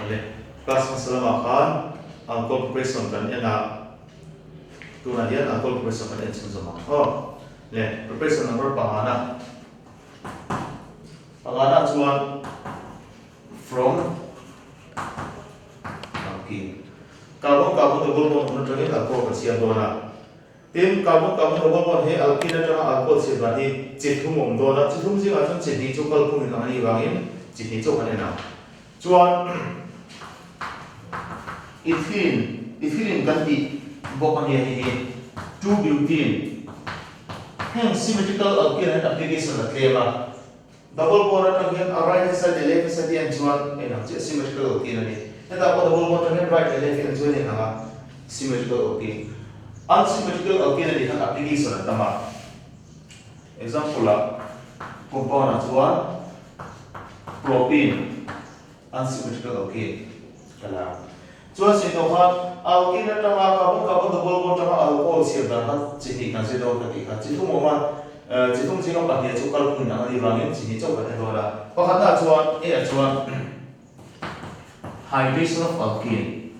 Awle, class hmasa lamah khan alcohol preparation kan en a, tunah hian alcohol preparation kan en chhunzawm ang aw. Le, preparation number pangana, pangana chuan from alkene, carbon carbon double bond awm atangin alcohol kan siam dawn a. Tin, carbon carbon double bond hi alkene atanga alcohol siam dan hi chi thum a awm dawn a, chi thum zingah chuan chi hnih chu kalphung in ang a nih vangin chi hnih chauh kan en ang. Chuan ethylene, ethylene kan tih bawk a nia hei hi 2-butene. Heng symmetrical alkene hian application a tlem a, double bond atang hian a right hand side leh left hand side hi en chuan a inang chiah, symmetrical alkene a ni. Hetah pawh double bond atang hian right leh left hi en chuan a inang a, symmetrical alkene. Unsymmetrical alkene a nih khan application a tam a. Example ah compound ah chuan propene unsymmetrical alkene ka la. Chuan sin tawh khan alkene atanga carbon carbon double bond atanga alcohol siam dan kha chi hnih kan zir dawn ka tih kha chi thum awm a, chi thum zinga pahnih chu kalphung in ang a nih vangin chi hnih chauh kan en dawn a. Pakhatna ah chuan A ah chuan hydration of alkene,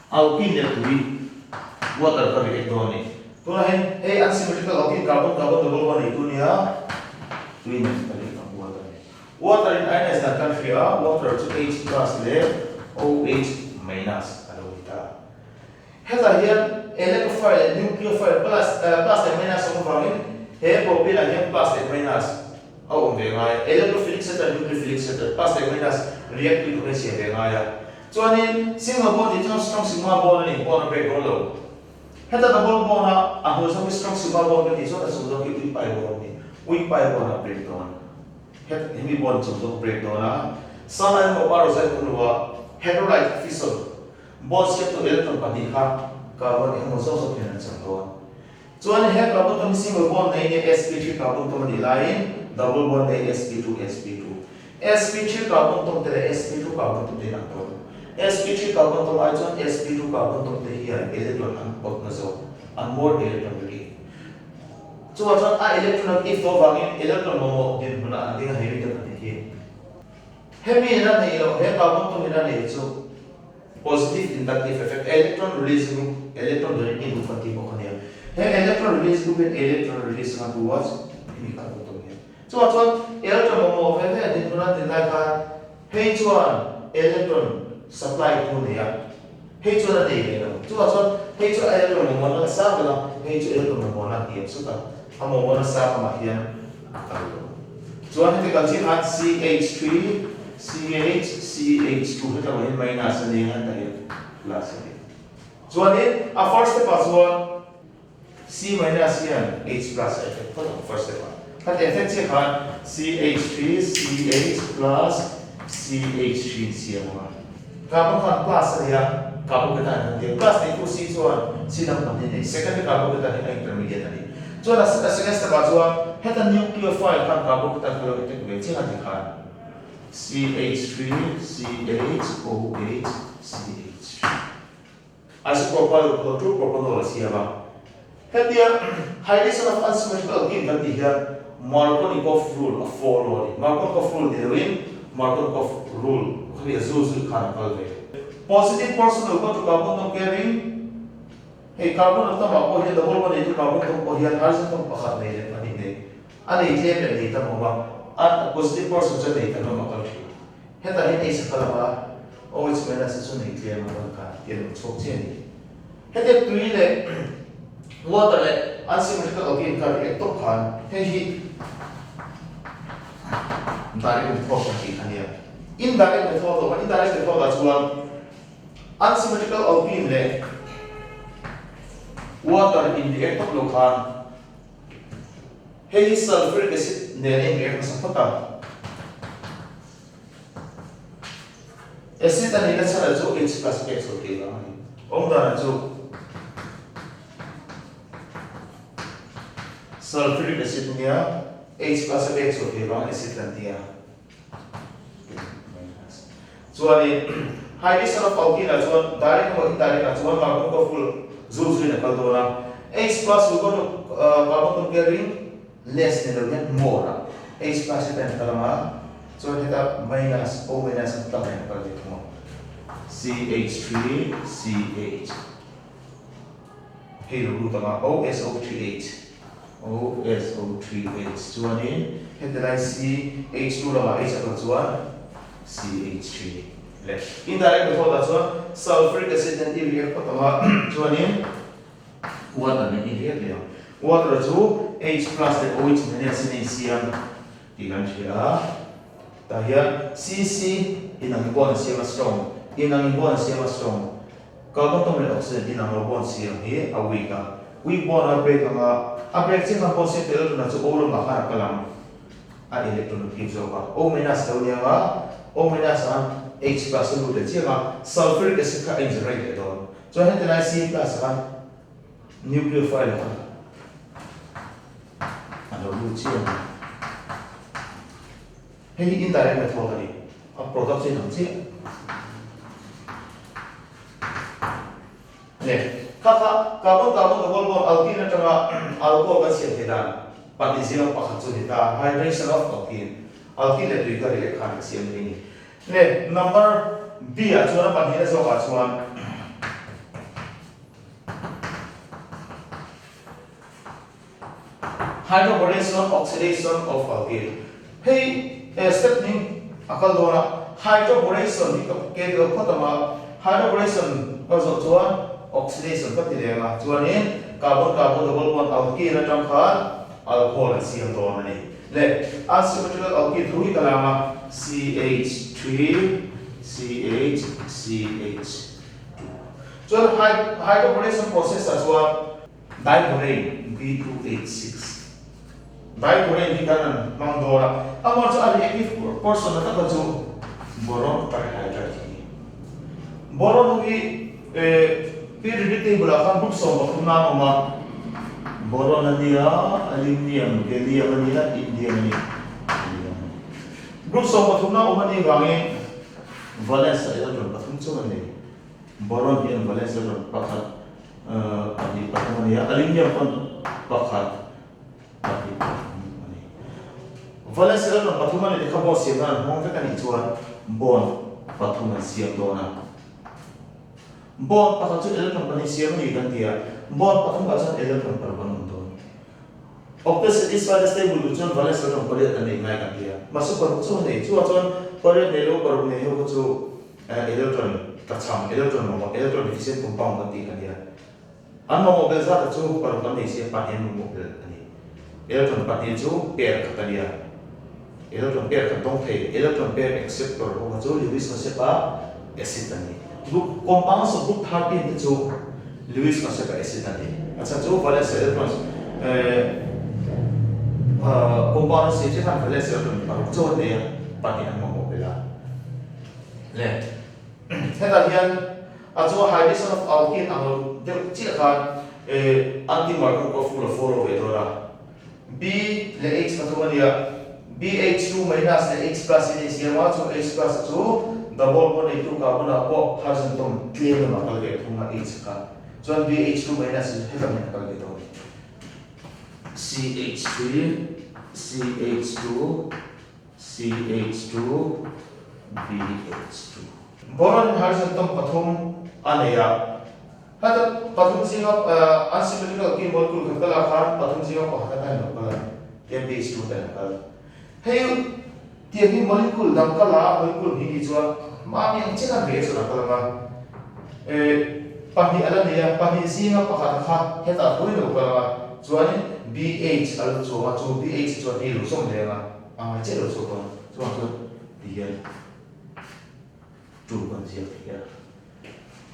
alkene leh tui, water ka react dawn a ni. Tunah hian hei unsymmetrical alkene carbon carbon double bond nei tu nia tui nen ka react ang water nen. Water in ionized dan kan hria a, water chu H plus leh OH minus a lo ni ta. Hetah hian electrophile leh nucleophile plus plus leh minus awm avangin he propene ah hian plus leh minus a awm ve ngai a, electrophilic center nucleophilic center plus leh minus react tu tur hi a siam ve ngai a. Chuanin single bond tih chuan strong sigma bond a ni, bond a break dawn lo. Heta double bond a a hnuai zawk hi strong sigma bond ka tih chuan a chung zawk hi weak pi bond a ni, weak pi bond a break dawn. Het hemi bond chung zawk break dawn a, sunlight emaw parasite awm lo a, heterolytic fission bond siamtu electron pahnih kha carbon engemaw zawk zawk hian an chang dawn. Chuan he carbon tom hi single bond nei nia sp3 carbon tom a nih laiin double bond nei sp2 sp2 sp3 carbon tom te leh sp2 carbon tom te in ang dawn. sp3 carbon tom ai chuan sp2 carbon tom te hian electron an awt na zawk, an more electron release. Chuvah chuan a electron an if tawh avangin electron mamawh dinhmunah an ding a hei rin tak a nih hi. Hemi in a neih loh, he carbon tum in a neih chu positive inductive effect, electron release group, electron donating group kan tih bawk a nia. He electron release group hian electron release anga towards hemi carbon tum hian. Chuvah chuan electron mamawh ve ve dinhmun an din lai khan hei chuan electron supply tu nei a. Hei chuan a nei ve lo. Chuvah chuan hei chu a electron mamawhna a sang ber a, hei chu electron mamawhna a hniam sut a, a mamawhna sang amah hian a kal lo. Chuan heti kal chiah khan CH3, CH, CH2 heta awm hian minus a nia hetah hian plus a ni. Chuanin a first step ah chuan C minus hian H plus a effect phawt ang first step ah. Khati effect chiah khan CH3, CH plus CH3 in siam ang a. Carbon khan plus a nei a, carbon cation kan ti a. Plus neitu C chuan C dang pahnih a nei. Secondary carbon cation hi a intermediate a ni. Chuan a second step ah chuan heta nucleophile khan carbon cation kha lo attack ve chiang a ti khan CH3, CH, OH, CH3. Isopropyl equal to propanol a siam a. Hetia hydration of unsymmetrical alkene kan tih hian Markovnikov rule a follow a ni. Markovnikov rule ni loin Markovnikov rule khami a zul zui khan a kal ve. Positive portion equal to carbon dawng carrying hei carbon atom ah pawh hian double bond neitu carbon dawng pawh hian hydrogen atom pakhat nei leh pahnih nei a nei tlem leh nei tam awm a, a positive portion chu a nei tam lamah a kal thin. Hetah hian ei saka lama OH minus chu nei tlem a rawn kai tih a lo chhuak chiah a ni. Hetia tui leh water leh unsymmetrical alkene kar react tawp khan hei hi direct method kan tih kha nia. Indirect method awm a, indirect method ah chuan unsymmetrical alkene leh water in react tawp lo khan Hei hi sulfuric acid nen a inrem hmasa phawt a. Acid a nihna chhan ah chu H plus pek chhuah tih vang a ni. Awm dan ah chu sulfuric acid nia H plus a pek chhuah tih vang acid kan ti a. Chuanin hydration of alkene ah chuan direct emaw indirect ah chuan carbon kaw full zul zuiin a kal dawn a. H plus will go to carbon atom carrying less ni lo hian more a H plus hi ten kal ang a. Chuan heta minus, O minus an tlang hian a kal ve thung a. CH3 CH hei lo lut ang a, OSO3H OSO3H chuanin heti lai CH2 lamah H a kal chuan CH3 leh indirect method ah chuan sulfuric acid nen i react phawt ang a chuanin water nen i react leh ang. Water chu H plus leh OH nen hian sin a insiam tih kan hria a. Tah hian CC inang bond a siam a strong, inang bond a siam a strong. Carbon atom leh oxygen inang lo bond siam hi a weak a. Weak bond a break ang a, a break chiah khan bond siam tel electron ah chu O lamah khan a kal ang, a electron a give zawk a. O minus lo ni ang a, O minus ah H plus a lut leh chiang a, sulfuric acid kha a in generate leh dawn. Chuan heti lai C plus ah khan nucleophile kha a lo lut chiang a. Hei hi indirect method a ni, a product chu inang chiah. Le, kha kha carbon carbon double bond alkene atanga alcohol kan siam theih dan pahnih zinga pakhat chu ni ta, hydration of alkene, alkene leh tui ka ri leh khan ka siam thei ni. Le, number B ah chuan a pahnihna zawkah chuan Hydroboration oxidation of alkene Hei he step hming a kal dawn a, hydroboration hi ka ke deuh phawt ang a, hydroboration ka zawh chuan oxidation ka ti leh ang a, chuanin carbon carbon double bond alkene atang khan alcohol an siam dawn a ni. Le unsymmetrical alkene thu hi ka lang a, CH3 CH CH2 Chuan hydroboration process ah chuan Diborane, B2H6. Diborane hi kan han hmang dawn a, amaw chu a reactive portion na taka chu boron trihydride hi. Boron ho hi periodic table ah khan group 13 nan awm a, boron a nia, aluminium, gallium a nia, indium a ni, gallium a ni. Group 13 nan awm a nih vangin valence ah electron pathum chu an nei. Boron hian valence electron pakhat pahnih pathum a ni a, aluminium pawn pakhat pahnih pathum a ni. Valence electron pathum a ni te kha bond siam nan an hmang vek a nih chuan bond pathum an siam dawn a. Bond pakhat chu electron pahnih siam a ni kan ti a, bond pathum ah chuan electron paruk an awm dawn. Octet satisfy the stable duh chuan valence electron pariat an nei ngai kan ti a, mahse paruk chu a nei. Chuvang chuan pariat nei lo paruk nei ho kha chu Electron tlachham, electron mamawh, electron deficient compound kan tih kha nia. An mamawh belh zat chu paruk an nei sia, pahnih an mamawh belh a ni. Electron pahnih chu pair khat a nia. Electron pair khat dawng thei, electron pair acceptor ho kha chu Lewis concept a acid an ni. Group compounds of group 13 te chu Lewis concept a acid an ni. A chhan chu valence electrons compound an siam chiah khan valence electron paruk chauh an nei a, pahnih an mamawh belh a. Le, hetah hian a chunga hydration of alkene ang lo deuh chiah khan anti-Markovnikov rule a follow ve dawn a. B leh H pathum a nia, BH2 minus leh H plus in a insiam a, chu H plus chu double bond neitu carbon ah pawh hydrogen atom tlem lamah a kal ve thung a H kha. Chuan BH2 minus chu helam hian a kal ve dawn. CH3 CH2 CH2 BH2. Boron hydrogen atom pathum a nei a, heta pathum zinga unsymmetrical alkene molecule khat kal ah khan pathum zinga pakhat atan lo kal a, tiang BH2 atan a kal. Hei tiang hi molecule dang kal a, molecule hnih nih chuan mahni ang chiah khan reaction a kal ang a, pahnih a la nei a, pahnih zinga pakhat kha hetah tho in a lo kal ang a, chuanin BH a lo chuang a, chu BH chuan hei lo zawm leh ang a. A ngai chiah lo chhuak dawn chuan chuan ti hian tul kan ziak thei a.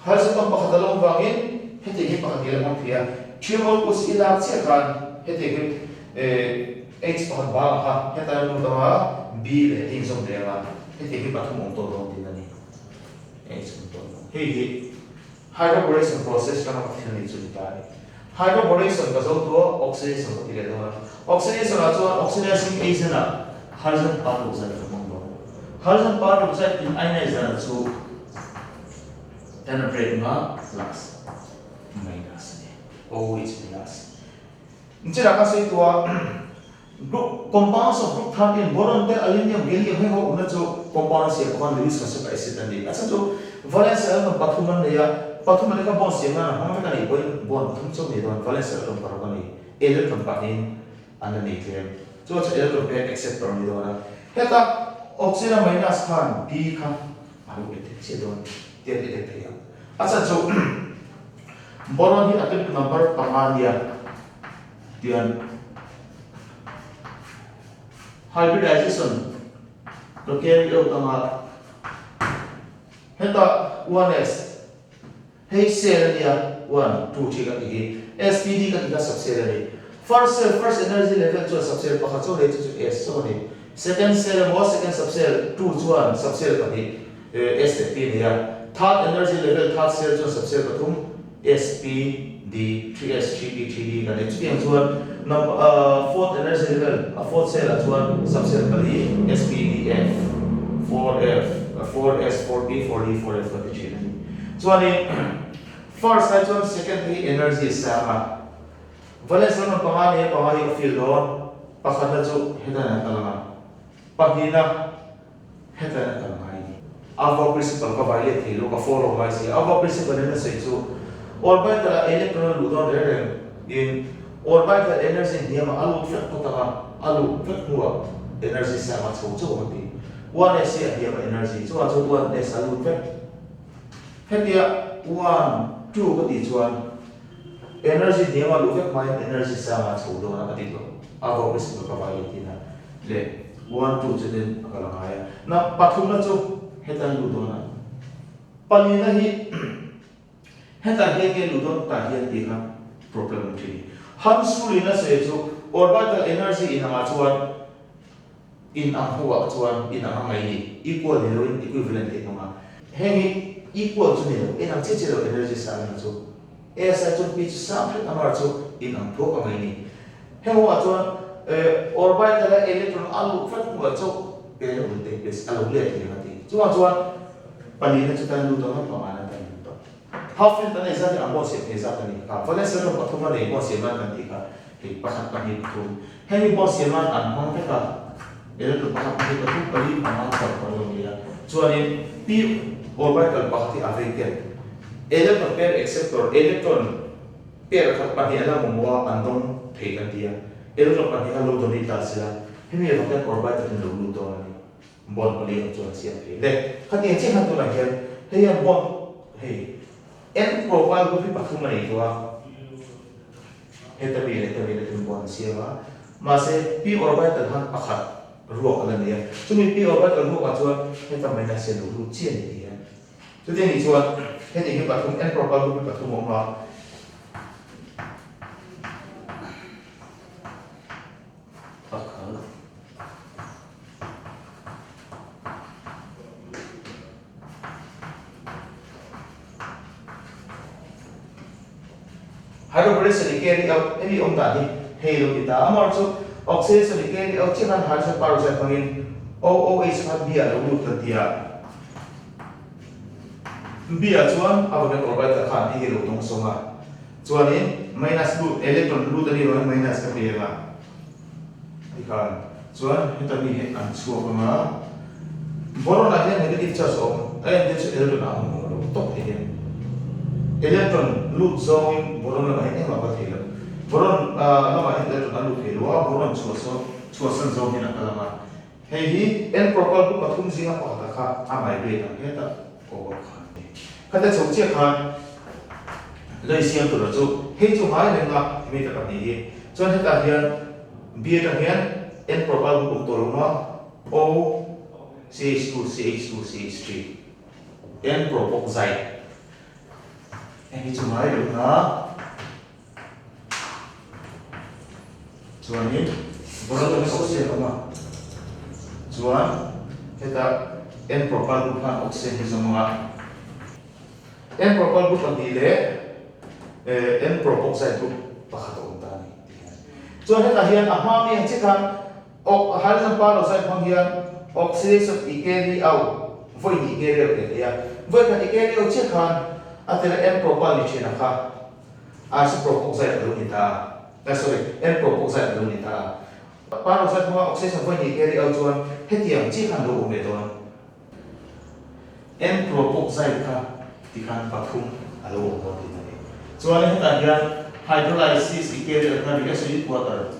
Harsatna pakhat a lo awm vangin hetiang hi pakhat hi a lo hmang thei a. Thiamawlh us i lak chiah khan hetiang hi H pakhat bang kha heta a lut anga B leh D zawm leh anga hetiang hi pathum awm tawh dawn tihna a ni. H awm tawh dawn. Hei hi Hydroboration process ranga ka thil nei chu ni ta a ni. Hydroboration ka zo tua oxidation ka ti leh dawn a. Oxidation ah chuan oxidizing agent ah hydrogen peroxide ka hmang dawn. Hydrogen peroxide in ionizer chu penetrate nga plus minus a ni. OH minus. Nichina ka sawi tua. Group, Compounds of group 13, boron te, aluminium, gallium hei ho awmna chu compound an siam khan Lewis concept a acid an ni. A chhan chu valence electron pathum an nei a, pathum an nei kha bond siam nan a hmang vek a nih pawhin bond pathum chauh nei dawn, valence electron paruk a ni, electron pahnihin an la nei tlem. Chuan chu electron pair acceptor a ni dawn a. Heta oxygen a minus khan B kha a lo attack chiah dawn tian attack thei ang. A chhan chu boron hi atomic number panga nia. Tian hybridization ka carry out anga heta 1s hei cell ania 1 2 3 ka tih hi spd ka tih kha subcell ani first cell first energy level chuan subcell pakhat chaw nei chu chu s chaw ani second cell emaw second subcell 2 chuan subcell pahnih s leh p nei a third energy level third cell chuan subcell pathum S P D 3S 3P 3D kan nei. Chutiang chuan number fourth energy level a fourth cell ah chuan subcell pali S P D F 4F 4S 4P 4D 4F kan ti thin a ni. Chuanin first ai chuan second hi energy a sang a, valence lam rawn panga nia panga hi ka fill dawn, pakhatna chu hetan an kal ang a, pahnihna Hetlai a kal ngai ni. Ava principle ka violate thei lo, ka follow ngai si. Ava principle in a sawi chu orbital ah electron a luh dawn reng reng in orbital energy hniam ah a lut vek phawt ang a, a luh vek hnuah energy sang a chho chauh ang a ti. 1s hi a hniam a energy, chuvang chuan 1s a lut vek. Hetia one, two ka tih chuan energy hniam a luh vek hmain energy sang a chho dawn a ka ti tawh. Ava principle ka violate tihna leh one, two chu nen a kal a ngai a. Na pathumna chu heta an luh dawn a. Palina hi hetah hian nge luh dawn tah hian tih kha problem awm thin. Hans Rule in a sawi chu orbital energy inangah chuan In ang ho ah chuan in ang a ngai ni, equal ni loin equivalent tih hmang a. Heng hi equal chu ni lo, in ang chiah chiah lo energy sang emaw chu S ai chuan P chu sang hret amar chu in ang thuak a ngai ni. Heng ho ah chuan orbital a electron a luh vat hnuah chauh pairing will take place, a lo let leh ang a ti. Chuvang chuan palina chu tan lut ang a, pangana tan lut ang. Half field an nei zat hi ang bawh siam thei zat a ni kha. Valence electron pathum a nei bawh siam nan kan tih kha. Hei pakhat pahnih pathum. Hemi pawh siam nan an hmang vek a, electron pakhat pahnih pathum pali panga chauh pawh lo nia. Chuanin p orbital pakhat hi a vacant. Electron pair acceptor, electron pair khat pahnih a la mamawh a, an dawng thei kan ti a. Electron pahnih kha lo donate ta sila, hemi vacant orbital hi lo lut dawn a ni. Bond pali ang chuan siam thei le. Khatiang chiah khan tunah hian hei hian bond hei n profile group hi pathum a nei tawh a. Heta mi leh heta mi leh tin bond a siam a. Mahse p orbital khan pakhat ruak a la nei a. Chumi p orbital ruakah chuan heta minus hian lo lut chiah a ni tih hian. Chuti anih chuan heti hi pathum n profile group hi pathum a awm a. Pakhat. Hydroperoxide i carry out hemi awm dan hi hei lo ti ta. Amaherawhchu chu oxidation i carry out chiah khan hydrogen peroxide hmangin OOH khan B ah lo lut kan ti a. B ah chuan a vawkhen orbital khan hei hi lo dawng sawng a. Chuanin minus lut electron lut a nih rualin minus ka peng a. Tikhan chuan heta mi hi an chhuak ang a, boron ah hian negative charge a awm, a entir chu electron a awm lo tawp thei hian electron lut zawngin boron lamah hian engmah a kal thei lo, boron lamah hian electron a lut thei lo a, boron chhuah sawn chhuahsan zawng hian a kal ang a, hei hi n-propyl group pathum zinga pakhat ah kha a migrate ang hetah over khan a ni. Khate chho chiah khan lei siam tura chu hei chu ngai reng a hemi ta pahnih hi chuan hetah hian B atang hian n-propyl group awm tawh lo maw O CH2 CH2 CH3 n-propoxide hei hi chu ngai reng a Chuanin boron hi oxygen a awm a, chuan heta n-propyl group khan oxygen hi zawm ang a, n-propyl group pahnih leh n-propoxide group pakhat a awm ta a ni tih hian. Chuan hetah hian a hma mi ang che khan hydrogen peroxide hmang hian oxidation i carry out, vawi hnih carry out leh thei a, vawi khat i carry out chiah khan a tela n-propyl ni thin ang kha. Isopropoxide a lo ni ta a, sorry, N-propoxide a lo ni ta a. Peroxide hmanga oxidation vawi hnih carry out chuan hetiang chiah khan lo awm leh dawn. N-propoxide kha tikhan pathum a lo awm dawn tihna a ni. Chuan hetah hian hydrolysis i carry out khan reaction with water,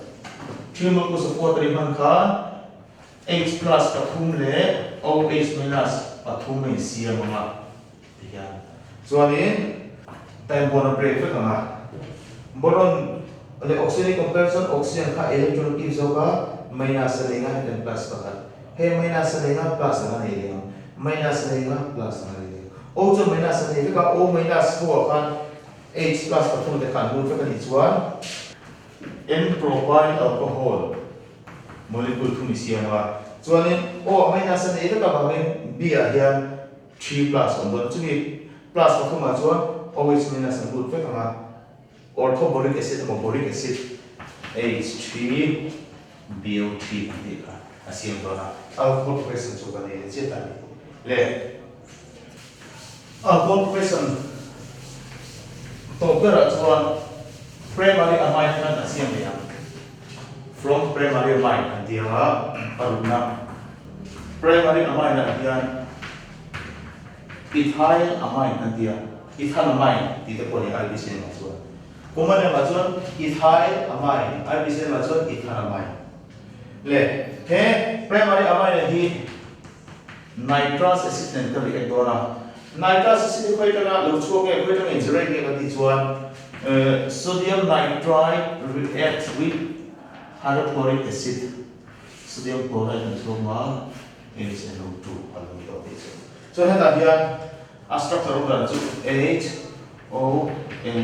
three molecules of water i hman khan H plus pathum leh OH minus pathum a insiam ang a tihian. Chuanin time bond a break vek ang a, boron leh oxygen i compare chuan oxygen kha electron give zawk a, minus a nei nga hetiang plus pakhat, hei minus a nei nga plus ang a nei leh ang, minus a nei nga plus ang a nei leh ang. O chuan minus a nei vek a, O minus ho ah khan H plus pathum te kha an lut vek a nih chuan N-propyl alcohol molecule thum i siam a, chuanin O minus a nei vek avangin B ah hian 3 plus awm dawn a, chumi plus pathumah chuan OH minus an lut vek ang a, orthoboric acid emaw boric acid H3BO3 kan tih kha a siam dawn a, alcohol preparation chu kan ei leh chiah ta a ni le. Alcohol preparation tawp berah chuan primary amine khan a siam leh ang. From primary amine an ti ang a, parukna primary amine ah hian ethyl amine an ti a, ethanamine tih te pawh a ni IPC lamah chuan. Common lamah chuan ethyl amine, IPC lamah chuan ethanamine. Le he primary amine hi nitrous acid nen ka react dawn a, nitrous acid hi khawi atanga lo chhuak nge khawi atanga inzirei nge ka tih chuan sodium nitrite reacts with hydrochloric acid, sodium chloride an chhuak a, HNO2 a lo ni tawh tih chu. Chuan hetah hian a structure awm dan chu HONO a ni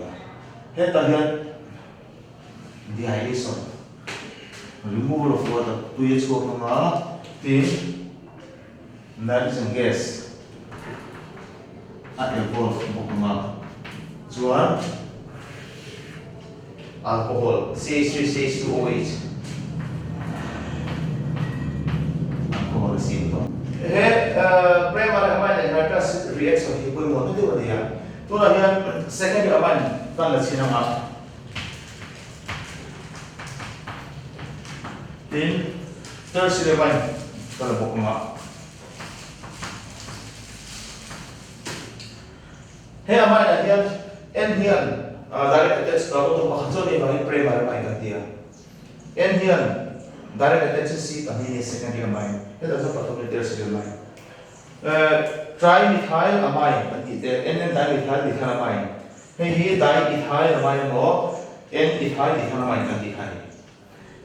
a, hetah hian Dehydration, removal of water, tui a chhuak ang a, tin nitrogen gas a evolve bawk ang a, chuan alcohol CH3CH2OH alcohol a siam tawh. He primary amine leh nitrous reaction hi pawimawh na deuh a ni a, tunah hian secondary amine kan la chhin ang a. Tin, tertiary amine ka la bawk ang a. He amine ah hian N hian direct attach carbon atom pakhat chuan nih vangin primary amine kan ti a. N hian direct attach C pahnih nia secondary amine, hetah chuan pathum nia tertiary amine. Trimethyl amine kan tih te, N-N dimethyl methylamine. Hei hi diethylamine emaw N-ethylethylamine kan tih kha a ni.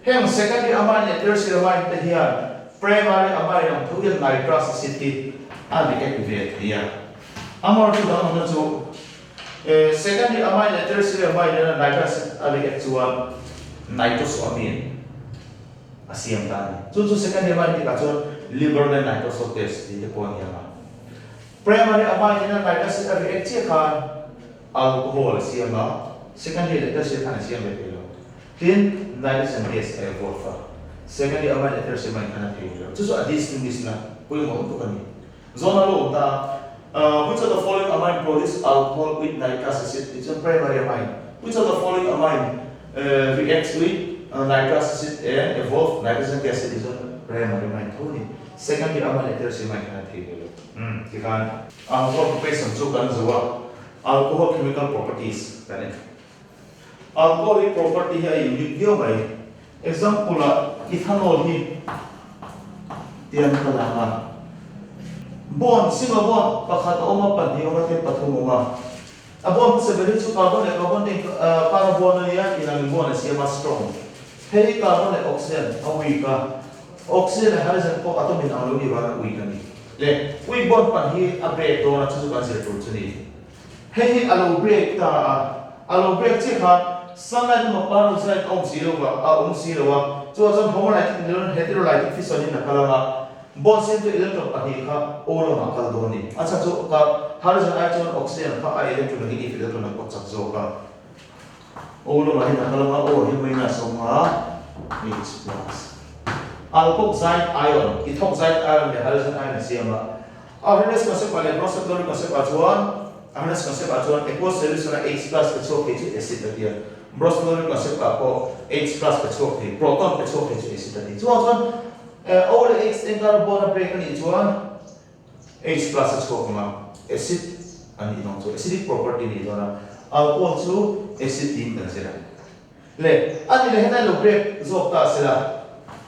Heng secondary amine leh tertiary amine te hian primary amine ang tho hian nitrous acid hi a react ve thei a. Amaherawhchu danglamna chu secondary amine leh tertiary amine nena nitrous acid a react chuan nitrosoamine a siam ta a ni. Chu chu secondary amine bikah chuan Lieberman nitroso test tih te pawh a ni ang a. Primary amine ina nitrous acid a react chiah khan alcohol a siam a, secondary leh tertiary khan a siam ve thei lo. Tin, nitrogen gas a evolve a, secondary amine leh tertiary amine khan a thei ve lo. Chu chu a distinguish na pawimawh lutuk a ni. Zawn a lo awm ta a, Which of the following amine produce alcohol with nitrous acid? Tih chuan primary amine. Which of the following amine reacts with nitrous acid and evolve nitrogen gas? Tih chuan primary amine tho a ni. Secondary amine leh tertiary amine khan a thei ve lo. Umm tikhan alcohol preparation chu kan zo a, alcohol chemical properties kan en. Alcohol hi property hi a unique viau mai. Example ah ethanol hi tiang ka lang a, bond single bond pakhat a awm a, pahnih a awm a, tin pathum a awm a. A bond hmasa ber hi chu carbon leh carbon te kar a bond a nia, inangin bond a siam a strong. Hei hi carbon leh oxygen a weak a, oxygen leh hydrogen pawh atom in ang lo nih vang a weak a ni. Le weak bond pan hi a break dawn a, chu chu kan zir tur chu ni. Hei hi a lo break ta a, a lo break chiah khan sunlight emaw peroxide a awm si lo va, a awm si lo a, chuvang chuan homolytic ni loin heterolytic fission in a kal ang a, bond siam chu electron pahnih kha O lamah a kal dawn a ni. A chhan chu ka hydrogen ai chuan oxygen kha a electronegative electron a pawt chak zawk a, O lamah hian a kal ang a, O ah hian minus a awm a, H plus. Alkoxide ion, ethoxide ion leh hydrogen ion a siam a. Arrhenius concept ah leh Bronsted-Lowry concept ah chuan Arrhenius concept ah chuan aqueous solution a H plus te chhuak thei chu acid a ti a. Bronsted-Lowry concept ah pawh H plus pe chhuak thei, proton pe chhuak thei chu acid a ni. Chuvang chuan O leh H te inkar bond a break a nih chuan H plus a chhuak ang a, acid a nih dawn chu, acidic property a nih dawn a, alcohol chu acid tiin kan zir ang. Le, a ni leh hetlai lo break zawk ta se la,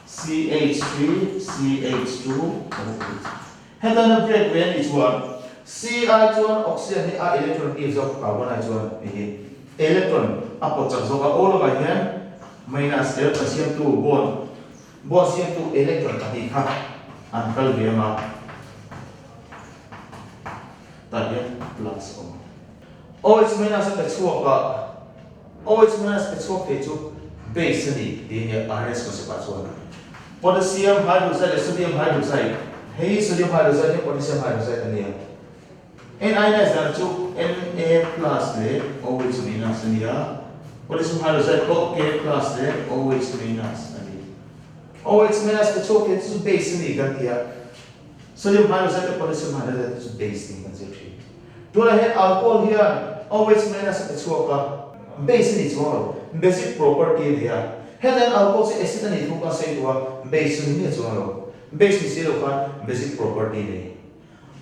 CH3 CH2 OH. Hetlai break ve a nih chuan C ai chuan oxygen hi a electron give zawk carbon ai chuan hei hi electron a pawt chak zawk a, O lamah hian minus electron siamtu bond bond siamtu electron pahnih kha an kal ve ang a, tah hian plus a awm. OH minus a pe chhuak a, OH minus pe chhuak thei chu base a ni tih nia RS concept ah chuan potassium hydroxide leh sodium hydroxide hei sodium hydroxide hi potassium hydroxide a nia. Ni dan chu Na plus leh OH minus a nia, potassium hydroxide pawh K plus leh OH minus a ni. OH minus pe chhuak thei chu base a ni kan ti a, sodium hydroxide leh potassium hydroxide te chu base niin kan zir thin. Tunah hian alcohol hian OH minus a pe chhuak a, base a ni chuang lo, basic property a nei a. Hetah hian alcohol chu acid a nih thu khan sawi duh a, base chu ni miah chuang lo. Base ni si lo khan basic property a nei.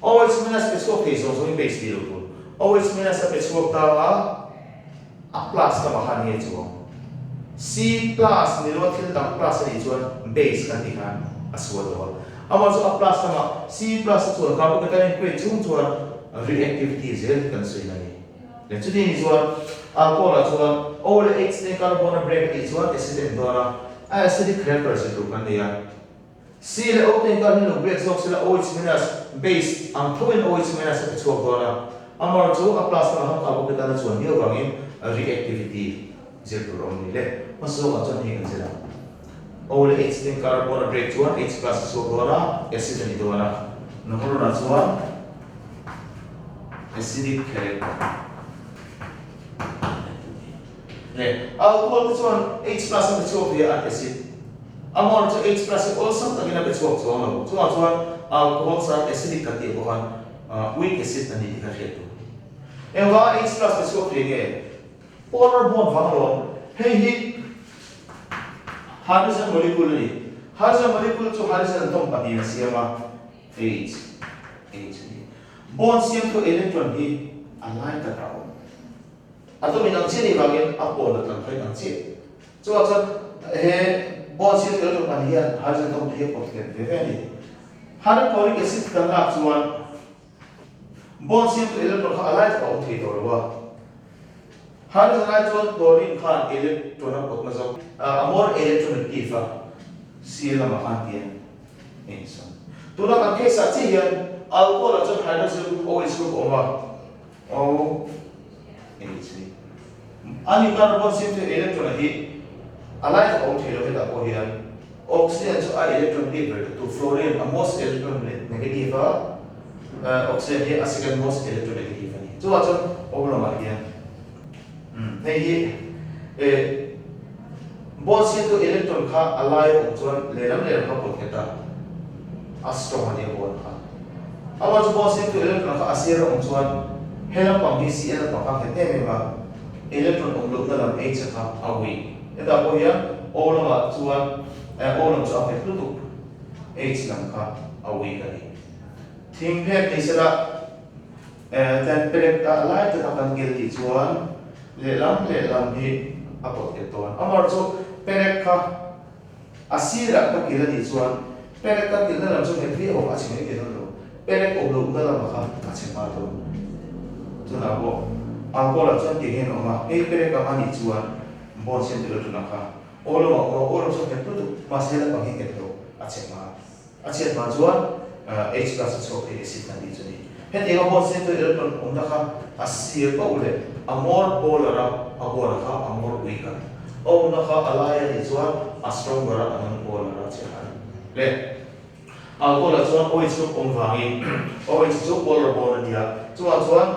OH minus pe chhuak thei zawng zawngin base ti lo tur. OH minus a pe chhuak ta a, a plus lamah khan nge chuang. C plus ni lo a thil dang plus a nih chuan base kan tih khan a sual lo a. Amah chu a plus lamah C plus a chuan carbocation in create chung chuan reactivity zel hi kan sawi na ni. Leh chuti ni chuan alcohol ah chuan O leh H te carbon a break a tih chuan acid a in dawn a, a acidic character zir tur kan nei a. C leh O te inkar hi lo break zawk sela OH minus base ang tho in OH minus a pe chhuak dawn a, amah chu a plus lamah khan carbocation a chuan viau vangin reactivity zir tur a awm ni le. Hmasa zawkah chuan hei kan zir ang. O leh H te inkar bond a break chuan H plus a chhuak dawn a, acid a ni dawn a. Number one ah chuan acidic character leh alcohol te chuan H plus a pe chhuak thei a, an acid. Amor chu H plus hi awlsam takin a pe chhuak chuang lo. Chungah chuan alcohol chuan acidic kan tih pawh khan weak acid a ni tih kha hriat tur. Engvanga H plus pe chhuak thei nge? Polar bond vang alawm. Hei hi hydrogen molecule a ni. Hydrogen molecule chu hydrogen atom pahnihin a siam a, H, H a ni. Bond siamtu electron hi a lai takah a awm. Atom in ang chiah nih vangin a pawn a tlang kha in ang chiah. Chuvang chuan he bond siamtu electron pahnih hian hydrogen atom te hi a pawt nghet ve ve a ni. Hydrochloric acid kan lak chuan Bond siamtu electron kha a lai tak a awm thei tawh lo a. Hydrogen ai chuan chlorine khan electron a pawtna zawk a more electronegative a, Cl lamah khan tian a insawn. Tuna kan case ah chiah hian alcohol ah chuan hydroxyl group OH group a awm a, OH ni. Ani khan bond siamtu electron a hi a lai tak a awm thei lo hetah pawh hian oxygen chu a electron bik ber tu fluorine a most electron negative a, Oxygen hi a second most electronegative a ni. Chuvah chuan O lamah hian hei hi bond siamtu electron kha a lai a awm chuan lehlam lehlam kha pawt nghet a, a strong a nia bond kha. Amah chu bond siamtu electron kha a sir a awm chuan he lampang hi Cl lampang kha a nghet em em a, electron awm lohna lam H kha a weak. Hetah pawh hian O lamah chuan O lam chu a nghet lutuk, H lam kha a weak a ni. Thing phek ni sela ten pelek dah lai taka kan kil tih chuan lehlam lehlam hi a pawt nghet dawn. Amar chu pelek kha a sirah ka kil a nih chuan pelek ka kilna lam chu nghet viau a chhe mai thei dawn lo. Pelek awm lohna lamah kha a chhe nghal dawn. Chunah pawh alcohol ah chuan tih hian a awm a, hei pelek ang a nih chuan bond siam tel aṭanah kha aw lamah aw aw lam chu a nghet lutuk mahse lampang hi nghet lo a chhe nghal. A chhiat hma chuan H plus a chhuak thei acid kan tih chu a ni. Hetiang a bond siamtu electron awmna kha a sir pauh leh a more polar a, a bond kha a more weak a. A awmna kha a lai a nih chuan a stronger a, a non polar a chhiat a ni. Le alcohol ah chuan OH group awm vangin OH chu polar bond a nia, chuvang chuan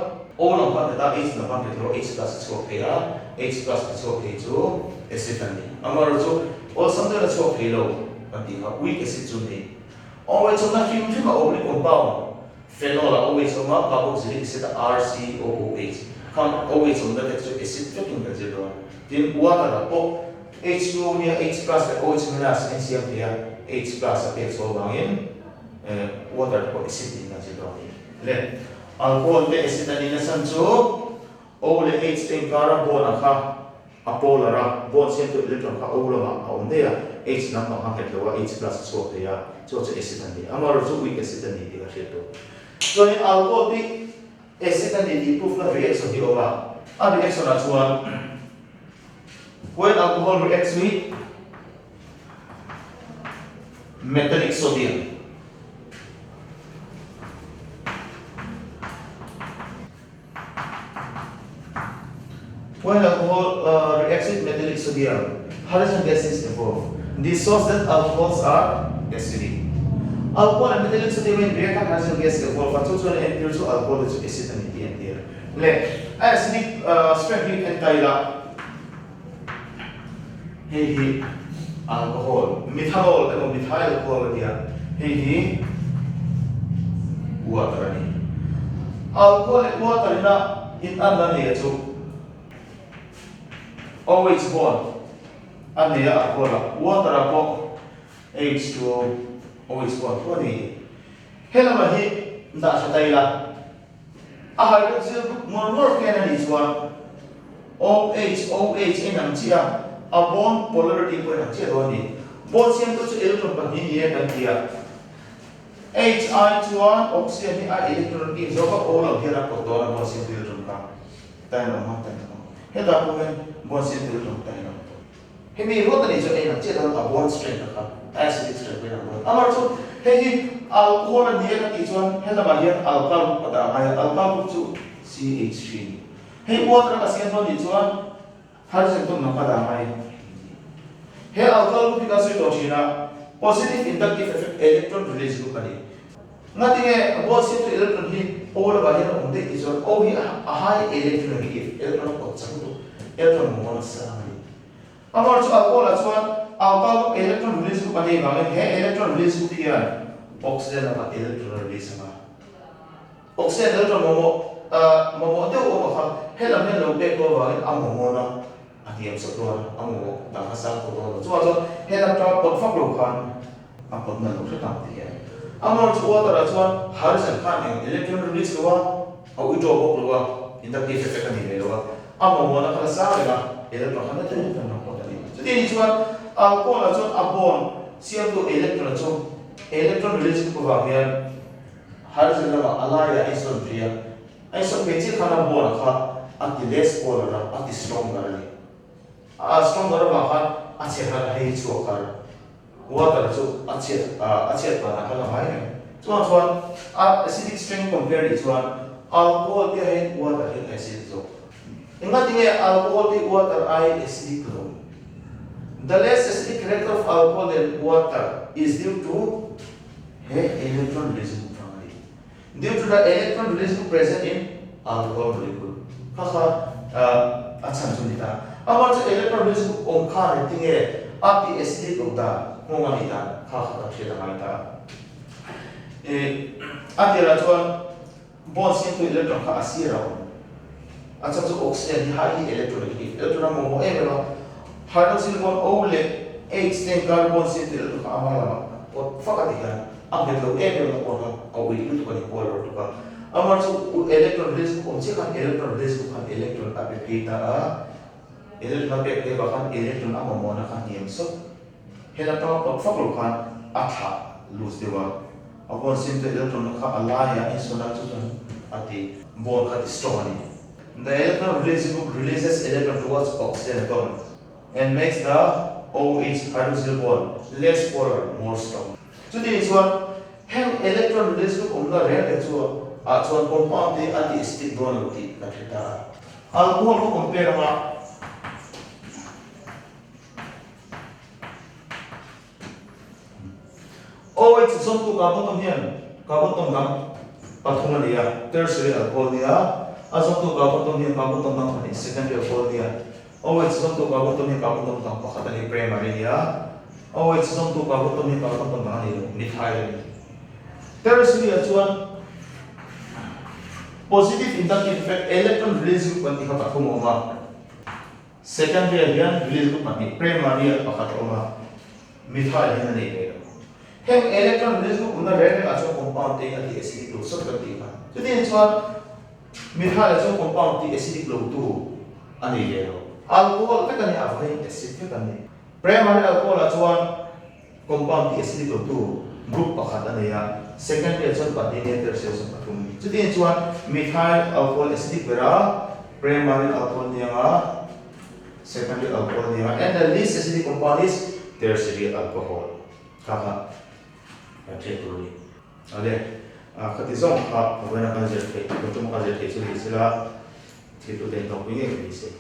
O lam kha nghet a, H lam kha nghet lo, H plus a chhuak thei a, H plus a chhuak thei chu acid a ni. Amaherawhchu awlsam deuhin a chhuak thei lo. Kan tih kha weak acid chu ni. OH awmna hrim hrim a awm ni compound phenol a OH awm a carboxylic acid a RCOOH. Khang OH awmna te chu acid vekin kan zir dawn. Tin, water ah pawh H2O nia H plus leh OH minus a insiam thei a, H plus a pek chhuah avangin water te pawh acid niin kan zir dawn a ni. Le, alcohol te acid a nihna chhan chu O leh H te inkara bond ah kha a polar a, bond siamtu electron kha O lamah a awm daih a, H lampang kha nghet lo a, H plus a chhuak thei a, chu chu acid a ni. Amaherawhchu weak acid a ni tih ka hriat tur. Chuanin alcohol te acid a ni tih proof na reaction hi a awm a, a reaction ah chuan when alcohol reacts with metallic sodium, When alcohol reacts with metallic sodium, hydrogen gas is evolved. This shows that alcohols are acidic. Alcohol and metallic sodium in react a hydrogen gas evolve a, chu chuan a entir chu alcohol te chu acid a ni tih a entir. Le, a acidic strength hi en ta ila, hei hi alcohol, methanol emaw methyl alcohol a nia, hei hi water a ni. Alcohol leh water ina in an la nei a chu OH bond a nei a alcohol ah, water ah pawh H2O OH bond pawh a nei. Helama hi dah tha ta ila. A hydroxyl group ngawr ngawr khian a nih chuan OH, OH a inang chiah a, a bond polarity pawh a inang chiah dawn a ni. Bond siamtu chu electron pahnih ni e kan ti a. H ai chuan oxygen hi a electron a zawk a, O lo hian a pawt dawn a bond siamtu electron kha ta in a awm a, ta in a awm. Hetah pawh hian bond siamtu electron ta in a awm tawh. Hemi ruat a nih chuan engah chiah dawn a bond strength a kha acidic strength pawhin a bond. Amaherawhchu chu hei hi alcohol a ni a ka tih chuan helamah hian alkyl group a dah ngai a, alkyl group chu CH3 a ni. Hei water a ka siam dawn nih chuan hydrogen atom lam ka dah ngai a ni. He alkyl group hi kan sawi tawh thin a, positive inductive effect electron release group a ni. Ngatinge bond siamtu electron hi O lamah hian a awm daih tih chuan O hi a high electronegative, electron a pawt chak lutuk, electron mawng a sang a ni. Amor chu alcohol ah chuan alkyl group electron release group a nei vangin he electron release group hian oxygen lamah electron a release ang a. Oxygen electron mamawh mamawh deuh awm a kha helam hian lo pek dawn vangin a mawmawn a, a hniam sawt dawn a, a mamawh dang kha sang tawh dawn lo. Chuvang chuan helam tanga pawt vak lo khan a pawt na lo hret ang tih hian amor chu water ah chuan hydrogen khan eng electron release lo a, a withdraw bawk lo a, inductive effect a nei ve lo a. A mamawhna kha la sang reng a, electron kha nata in kan rawn pawt a ni. Chuti ni chuan alcohol ah chuan a bond siamtu electron chu electron release group avang hian hydrogen lamah a laiah a insawn phei a, a insawn phei chiah khan a bond ah kha a ti less polar a, a ti stronger a ni. A stronger avang khan a chhe har a hei chhuak har. Water chu a chhiat a chhiat vanah khan a ngai reng. Chuvang chuan a acidic strength compare nih chuan alcohol te aiin water hi a acidic zawk. Engatinge alcohol hi water ai acidic lo? The less acidic character of alcohol than water is due to he electron releasing group vang a ni. Due to the electron release group present in alcohol molecule. Kha kha a chhan chu a ni ta. Amah chu electron release group awm khan engtin nge a ti acidic loh dan nghawng a nih dan kha kha kan hriat a ngai ta. A tirah chuan bond siamtu electron kha a sir a awm. A chhan chu oxygen hi highly electronegative, electron a mamawh em em a. Hydroxyl bond O leh H te carbon siamtu electron kha ama lamah pawt fak a ti hian a nghet lo em em a pawh kha a uih lutuk a ni, polar lutuk a. Amah chu electron release group awm chiah khan electron release group khan electron a pe phei ta a, electron a pek phei vang khan electron a mamawhna kha hniam sawt. Hela tanga pawt fak lo khan a thlah loose deuh a, a bond siamtu electron kha a laiah a insawn a, chu chuan a ti bond kha ti strong a ni. The electron release group releases electron towards oxygen atom and makes the OH hydroxyl bond less polar, more strong. Chutih chuan heng electron release group awmna reng reng chu ah chuan compound te a ti acidic dawn lo tih kan hre ta a. Alcohol kha compare anga OH zawmtu carbon atom hian carbon atom dang pathum a ni a, tertiary alcohol a ni a, a zawmtu carbon atom hian carbon atom dang pahnih secondary alcohol a ni a, OH zawmtu carbon atom hian carbon atom dang pakhat a ni, primary a ni a, OH zawmtu carbon atom hian carbon atom dang a ni lo, methyl a ni. Tertiary ah chuan. Positive inductive effect electron release group kan tih kha pathum a awm a. Secondary ah hian release group pahnih, primary ah pakhat a awm a, methyl hian a nei ve lo. Heng electron release group awmna reng reng ah chuan compound te hi a ti acidic lo sawt kan tih kha. Chutiang chuan methyl ah chuan compound ti acidic lo tu a nei ve lo. Alcohol vek a ni a, vawiin acid vek an ni. Primary alcohol ah chuan Compound tih acidic lo tu group pakhat a nei a, secondary ah chuan pahnih nia tertiary ah chuan pathum a ni. Chutiang chuan methyl alcohol acidic ber a, primary alcohol ni anga, secondary alcohol ni anga and the least acidic compound is tertiary alcohol. Kha kha kan hriat tur a ni. Ale, khati zawng kha vawiin a kan zir theih, kan tum a kan zir theih chu ni sela, thil tute in tawpui ngei ka ni se.